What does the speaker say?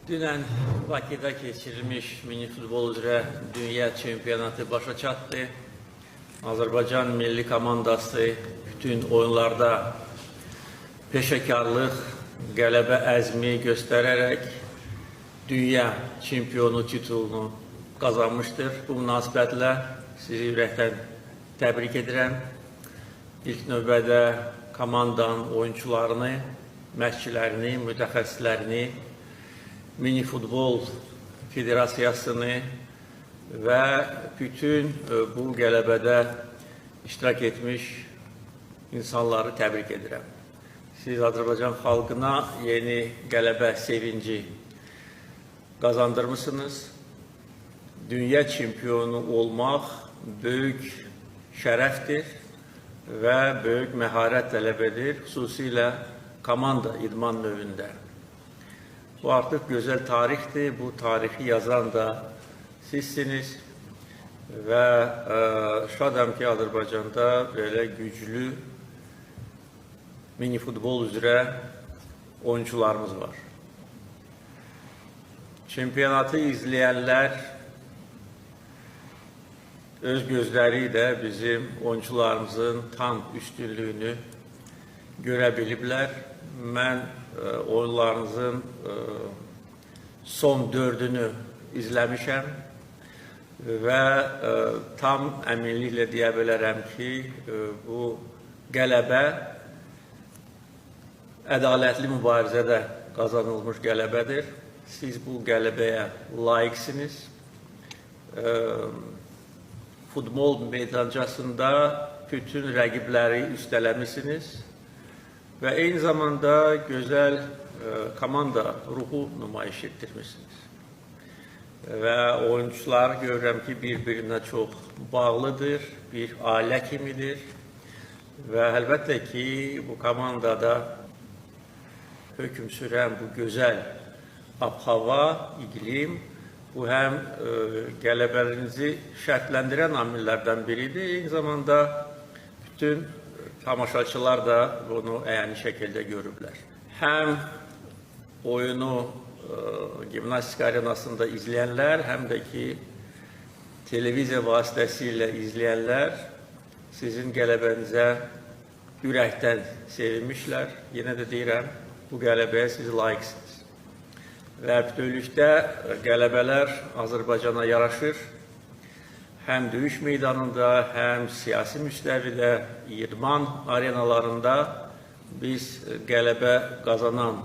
Dünən Bakıda keçirilmiş mini futbol üzrə dünya çempionatı başa çatdı. Azərbaycan milli komandası bütün oyunlarda peşəkarlıq, qələbə əzmi göstərərək dünya çempionu titulunu qazanmışdır. Bu münasibətlə sizi ürəkdən təbrik edirəm. İlk növbədə komandanın oyunçularını, məşqçilərini, mütəxəssislərini, mini futbol federasiyasını və bütün bu qələbədə iştirak etmiş insanları təbrik edirəm. Siz Azərbaycan xalqına yeni qələbə sevinci qazandırmısınız. Dünya çempionu olmaq böyük şərəfdir və böyük məharət tələb edir, xüsusilə komanda idman növündə. Bu artıq gözəl tarixdir. Bu tarixi yazan da sizsiniz və şadam ki, Azərbaycanda belə güclü mini futbol üzrə oyunçularımız var. Çempionatı izləyənlər öz gözləri ilə bizim oyunçularımızın tam üstünlüyünü görə biliblər. Mən oyunlarınızın son dördünü izləmişəm və tam əminliklə deyə bilərəm ki, bu qələbə ədalətli mübarizədə qazanılmış qələbədir. Siz bu qələbəyə layiqsiniz. Futbol meydancasında bütün rəqibləri üstələmisiniz və eyni zamanda gözəl komanda ruhu nümayiş etdirmisiniz. Və oyunçular görürəm ki, bir-birinə çox bağlıdır, bir ailə kimidir və əlbəttə ki, bu komandada hökm sürən bu gözəl ab-hava, iqlim, bu həm qələbələrinizi şərtləndirən amillərdən biridir. Eyni zamanda bütün tamaşaçılar da bunu əyani şəkildə görüblər. Həm oyunu gimnastika arenasında izləyənlər, həm də ki, televiziya vasitəsilə izləyənlər sizin qələbənizə ürəkdən sevinmişlər. Yenə də deyirəm, bu qələbəyə siz layiqsiniz. Və bütövlükdə qələbələr Azərbaycana yaraşır. Həm döyüş meydanında, həm siyasi müstəvidə, idman arenalarında biz qələbə qazanan